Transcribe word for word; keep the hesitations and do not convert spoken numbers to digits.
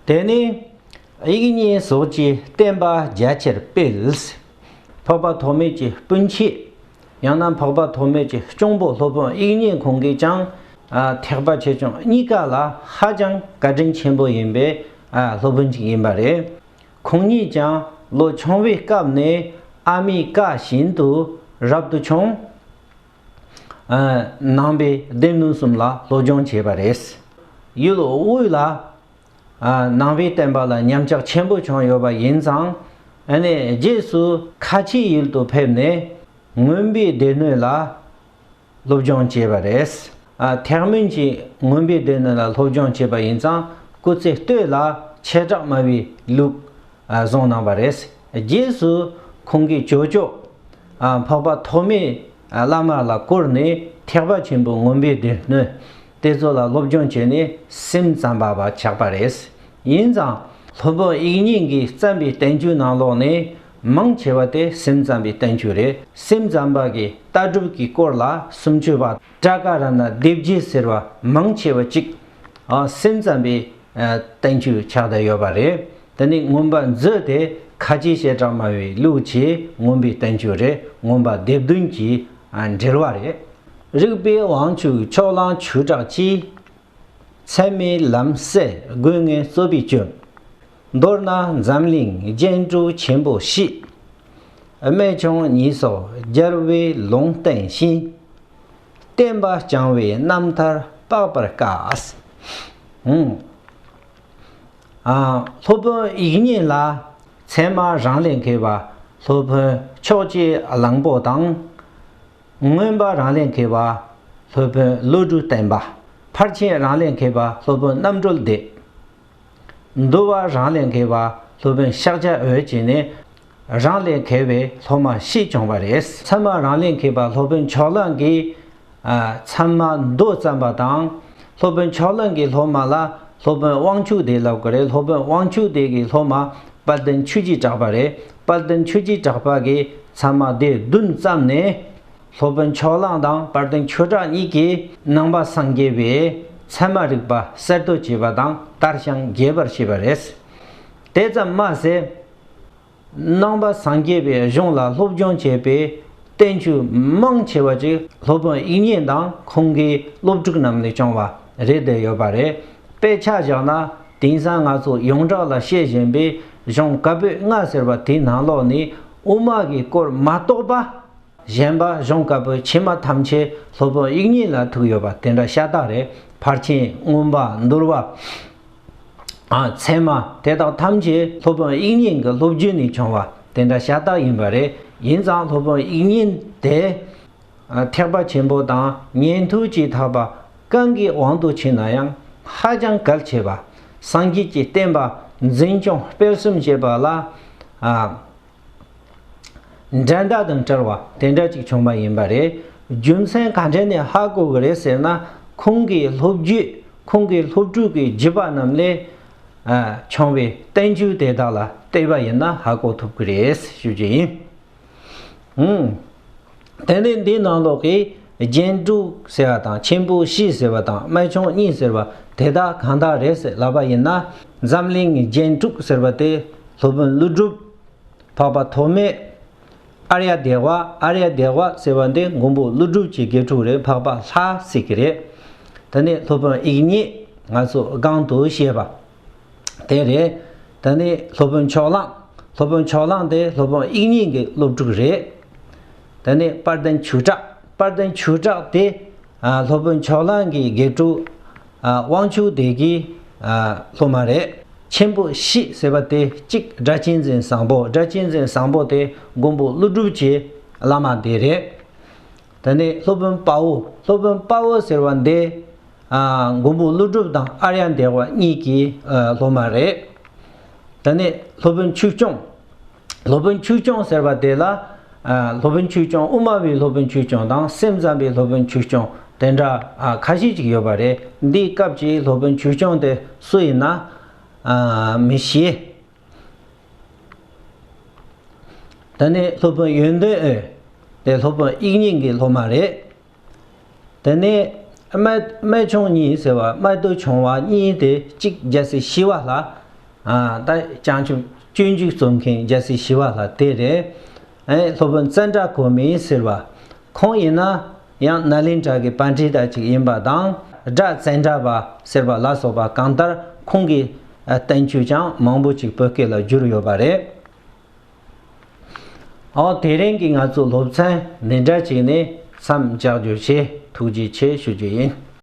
དེ་ནས་དབྱིག་གཉེན་སོགས་ཀྱི་བསྟན་པ་རྒྱ་ཆེར་སྤེལ། འཕགས་པ་ཐོགས་མེད་ཀྱི་སྤུན་མཆེད། ཡང་ན་འཕགས་པ་ཐོགས་མེད་ཀྱི་གཅུང་པོ་སློབ་དཔོན་དབྱིག་གཉེན་ཁོང་གིས་ཀྱང་། ཨ། ཐེག་པ་ཆེ་ཆུང་གཉིས་ཀ་ལ་ཧ་ཅང་བཀའ་དྲིན་ཆེན་པོ་ཡིན་པའི། ཨ། སློབ་དཔོན་ཅིག་ཡིན་པ་རེད། ཁོང་ཉིད་ཀྱང་ལོ་ཆུང་བའི་སྐབས་ནས་ཨ་མའི་བཀའ་བཞིན་དུ་རབ་ཏུ་བྱུང་། ཨ། ནང་པའི་སྡེ་སྣོད་གསུམ་ལ་སློབ་སྦྱོང་བྱས་པ་རེད། ཡུལ་དབུས་ལ། ཨ། ནང་པའི་བསྟན་པ་ལ་ཉམས་ཆག་ཆེན་པོ་བྱུང་ཡོད་པ་ཡིན་ཙང་། ཨ་ནི་རྗེས་སུ་ཁ་ཆེའི་ཡུལ་དུ་ཕེབས་ནས་མངོན་པའི་སྡེ་སྣོད་ལ་སློབ་སྦྱོང་བྱས་པ་རེད། ཨ། ཐེག་དམན་གྱི་མངོན་པའི་སྡེ་སྣོད་ལ་སློབ་སྦྱོང་བྱས་པ་ཡིན་ཙང་སྐུ་ཚེ་སྟོད་ལ་བྱེ་བྲག་སྨྲ་བའི་ལུགས། ཨ། བཟུང་གནང་བ་རེད། རྗེས་སུ་ཁོང་གིས་ཇོ་ཇོ། ཨ། འཕགས་པ་ཐོགས་མེད། ཨ། བླ་མ་ལ་བསྐུར་ནས་ཐེག་པ་ཆེན་པོའི་མངོན་པའི་སྡེ་སྣོད་དེ་ཚོ་ལ་སློབ་སྦྱོང་བྱས་ནས་སེམས་ཙམ་པ་བ་ཆགས་པ་རེད། ཡིན་ཙང་སློབ་དཔོན་དབྱིག་གཉེན་གྱིས་བརྩམས་པའི་བསྟན་བཅོས་ནང་ལོགས་ནས་མང་ཆེ་བ་དེ་སེམས་ཙམ་པའི་བསྟན་བཅོས་རེད། སེམས་ཙམ་པ་གི་ལྟ་གྲུབ་ཀྱི་སྐོར་ལ་སུམ་ཅུ་པ་ཏྲ་ཀ་ར་ཎ་སྡེ་བརྒྱད་ཟེར་བ་མང་ཆེ་བ་གཅིག་ཨ། སེམས་ཙམ་པའི། ཨ། བསྟན་བཅོས་ཆགས་བསྡད་ཡོད་པ་རེད། དེ་ནི་མངོན་པ་མཛོད་དེ་ཁ་ཆེའི་བྱེ་བྲག་སྨྲ་བའི་ལུགས་ཀྱི་མངོན་པའི་བསྟན་བཅོས་རེད། མངོན་པ་སྡེ་བདུན་གྱི། ཨ། འགྲེལ་བ་རེད། རིགས་པའི་དབང་ཕྱུག་ཕྱོགས་གླང་ཆོས་གྲགས་ཀྱིས། ཚད་མའི་ལམ་གསལ་དགོས་ངེས་རྩོད་པའི་སྐྱོན། མདོར་ན་འཛམ་གླིང་རྒྱན་དྲུག་ཆེན་པོ་བཞི། རྨད་བྱུང་གཉིས་སོགས་རྒྱལ་བས་ལུང་བསྟན་ཤིང་། བསྟན་པ་བསྐྱངས་པའི་རྣམ་ཐར་དཔག་པར་དཀའ། ཨང་། ཨ། སློབ་དཔོན་དབྱིག་གཉེན་ལ་ཚད་མ་རང་ལས་མཁས་པ་སློབ་དཔོན་ཕྱོགས་བཅུའི་གླང་པོ་དང་། མངོན་པ་རང་ལས་མཁས་པ་སློབ་དཔོན་ཀླུ་སྒྲུབ་བསྟན་པ། ཕར་ཕྱིན་རང་ལས་མཁས་པ་སློབ་དཔོན་རྣམ་གྲོལ་སྡེ། འདུལ་བ་རང་ལས་མཁས་པ་སློབ་དཔོན་ཤཱཀྱ་འོད་བཅས་ནས་རང་ལས་མཁས་པའི་སློབ་མ་བཞི་བྱུང་བ་རེད། ཚད་མ་རང་ལས་མཁས་པ་སློབ་དཔོན་ཕྱོགས་གླང་གིས། ཨ། ཚད་མ་མདོ་བརྩམས་པ་དང་། སློབ་དཔོན་ཕྱོགས་གླང་གི་སློབ་མ་ལ་སློབ་དཔོན་དབང་ཕྱུག་སྡེ་ལབ་ཀྱི་རེད། སློབ་དཔོན་དབང་ཕྱུག་སྡེ་གི་སློབ་མ་དཔལ་ལྡན་ཆོས་ཀྱི་གྲགས་པ་རེད། དཔལ་ལྡན་ཆོས་ཀྱི་གྲགས་པ་གིས་ཚད་མ་སྡེ་བདུན་བརྩམས་ནས། སློབ་དཔོན་ཕྱོགས་གླང་དང་དཔལ་ལྡན་ཆོས་གྲགས་གཉིས་ཀྱིས་ནང་པ་སངས་རྒྱས་པའི་ཚད་མ་རིག་པ་གསར་གཏོད་བྱས་པ་དང་དར་ཞིང་རྒྱས་པར་བྱས་པ་རེད། དེ་ཙམ་མ་ཟད། ནང་པ་སངས་རྒྱས་པའི་གཞུང་ལ་སློབ་སྦྱོང་བྱས་པའི་བསྟན་བཅོས་མང་ཆེ་བ་ཅིག་སློབ་དཔོན་དབྱིག་གཉེན་དང་ཁོང་གི་སློབ་ཕྲུག་རྣམས་ལས་བྱུང་བ་རེད་བསྡད་ཡོད་པ་རེད། དཔེ་ཆ་བཞག་ན་དེང་སང་ང་ཚོ་ཡོངས་གྲགས་ལ་བཤད་བཞིན་པའི་གཞུང་བཀའ་པོད་ལྔ་ཟེར་བ་དེའི་ནང་ལོགས་ནས་དབུ་མ་གི་སྐོར་མ་གཏོགས་པ། གཞན་པ་གཞུང་བཀའ་པོད་ཕྱི་མ་ཐམས་ཅད་སློབ་དཔོན་དབྱིག་གཉེན་ལ་ཐུག་ཡོད་པ་དེ་འདྲ་ཤ་སྟག་རེད། ཕར་ཕྱིན་མངོན་པ་འདུལ་བ། ཨ། ཚད་མ་དེ་དག་ཐམས་ཅད་སློབ་དཔོན་དབྱིག་གཉེན་གྱི་སློབ་བརྒྱུད་ནས་བྱུང་བ་དེ་འདྲ་ཤ་སྟག་ཡིན་པ་རེད། ཡིན་ཙང་སློབ་དཔོན་དབྱིག་གཉེན་དེ། ཨ། ཐེག་པ་ཆེན་པོ་དང་ཉན་ཐོས་ཀྱི་ཐར་པ་གང་གི་དབང་དུ་ཕྱིན་ན་ཡང་ཧ་ཅང་གལ་ཆེ་བ། སངས་རྒྱས་ཀྱི་བསྟན་པ་འཛིན་སྐྱོང་སྤེལ་གསུམ་བྱེད་པ་ལ། ཨ། འགྲན་ཟླ་དང་བྲལ་བ་དེ་འདྲ་ཅིག་བྱུང་བ་ཡིན་པ་རེད། རྒྱུ་མཚན་ག་འདྲ་ནས་ཧ་གོ་གི་རེད་ཟེར་ན། ཁོང་གི་སློབ་བརྒྱུད། ཁོང་གི་སློབ་ཕྲུག་གི་བརྒྱུད་པ་རྣམས་ལས། ཨ། བྱུང་བའི་བསྟན་བཅོས་དེ་དག་ལ་བལྟས་པ་ཡིན་ན་ཧ་གོ་ཐུབ་ཀྱི་རེད་ཞུ་རྒྱུ་ཡིན། ཨང་། དེ་ནས་འདིའི་ནང་ལོགས་ཀྱི་རྒྱན་དྲུག་ཟེར་བ་དང་ཆེན་པོ་བཞི་ཟེར་བ་དང་རྨད་བྱུང་གཉིས་ཟེར་བ་དེ་དག་གང་དག་རེད་ཟེར་ལབ་པ་ཡིན་ན། འཛམ་གླིང་རྒྱན་དྲུག་ཟེར་བ་དེ་སློབ་དཔོན་ཀླུ་སྒྲུབ། འཕགས་པ་ཐོགས་མེད། ཨཱརྱ་དེ་ཝ། ཨཱརྱ་དེ་ཝ་ཟེར་བ་འདི་མགོན་པོ་ཀླུ་སྒྲུབ་ཀྱི་དགེ་ཕྲུག་རེད། འཕགས་པ་ལྷ་ཟེར་གྱི་རེད། དེ་ནས་སློབ་དཔོན་དབྱིག་གཉེན། ང་ཚོ་སྒང་དུ་བཤད་པ་དེ་རེད། དེ་ནས་སློབ་དཔོན་ཕྱོགས་གླང་། སློབ་དཔོན་ཕྱོགས་གླང་དེ་སློབ་དཔོན་དབྱིག་གཉེན་གྱི་སློབ་ཕྲུག་རེད། དེ་ནས་དཔལ་ལྡན་ཆོས་གྲགས། དཔལ་ལྡན་ཆོས་གྲགས་དེ། ཨ། སློབ་དཔོན་ཕྱོགས་གླང་གི་དགེ་ཕྲུག་ཨ། དབང་ཕྱུག་སྡེ་གི། ཨ། སློབ་མ་རེད། ཆེན་པོ་བཞི་ཟེར་བ་དེ་གཅིག་སྒྲ་གཅན་འཛིན་བཟང་པོ། སྒྲ་གཅན་འཛིན་བཟང་པོ་དེ་མགོན་པོ་ཀླུ་སྒྲུབ་ཀྱི་བླ་མ་དེ་རེད། དེ་ནས་སློབ་དཔོན་དཔའ་བོ། སློབ་དཔོན་དཔའ་བོ་ཟེར་བ་འདི། ཨ། མགོན་པོ་ཀླུ་སྒྲུབ་དང་ཨཱརྱ་དེ་ཝ་གཉིས་ཀྱི། ཨ། སློབ་མ་རེད། དེ་ནས་སློབ་དཔོན་ཆོས་སྐྱོང་། སློབ་དཔོན་ཆོས་སྐྱོང་ཟེར་བ་དེ་ལ། ཨ། སློབ་དཔོན་ཆོས་སྐྱོང་དབུ་མ་པའི་སློབ་དཔོན་ཆོས་སྐྱོང་དང་སེམས་ཙམ་པའི་སློབ་དཔོན་ཆོས་སྐྱོང་དེ་འདྲ། ཨ། ཁ་ཤས་ཅིག་ཡོད་པ་རེད། འདིའི་སྐབས་ཀྱི་སློབ་དཔོན་ཆོས་སྐྱོང་དེ་སུ་ཡིན་ན། ཨ། མི་ཤེས། དེ་ནས་སློབ་དཔོན་ཡོན་ཏན་འོད་དེ་སློབ་དཔོན་དབྱིག་གཉེན་གྱི་སློབ་མ་རེད། དེ་ནས་རྨད་རྨད་བྱུང་གཉིས་ཟེར་བ། རྨད་དུ་བྱུང་བ་གཉིས་དེ་གཅིག་རྒྱལ་སྲས་ཞི་བ་ལྷ། ཨ་ད་བྱང་ཆུབ་སྤྱོད་འཇུག་རྩོམ་མཁན་རྒྱལ་སྲས་ཞི་བ་ལྷ་དེ་རེད། ཨེ་སློབ་དཔོན་ཙནྡྲ་གོ་མི་ཟེར་བ། ཁོང་ཡིན་ན་ཡང་ནཱ་ལེནྡྲ་གི་པཎྜི་ཏ་ཅིག་ཡིན་པ་དང་། སྒྲ་ཙནྡྲ་བ་ཟེར་བ་ལ་སོགས་པ་གང་ལྟར་ཁོང་གི་ཨ་བསྟན་བཅོས་ཀྱང་མང་པོ་ཅིག་བོད་སྐད་ལ་བསྒྱུར་ཡོད་པ་རེད། ཨོ་དེ་རིང་གི་ང་ཚོ་སློབ་ཚན་འདི་འདྲ་ཅིག་ནས་མཚམས་འཇོག་རྒྱུ་བྱས། ཐུགས་རྗེ་ཆེ་ཞུ་རྒྱུ་ཡིན།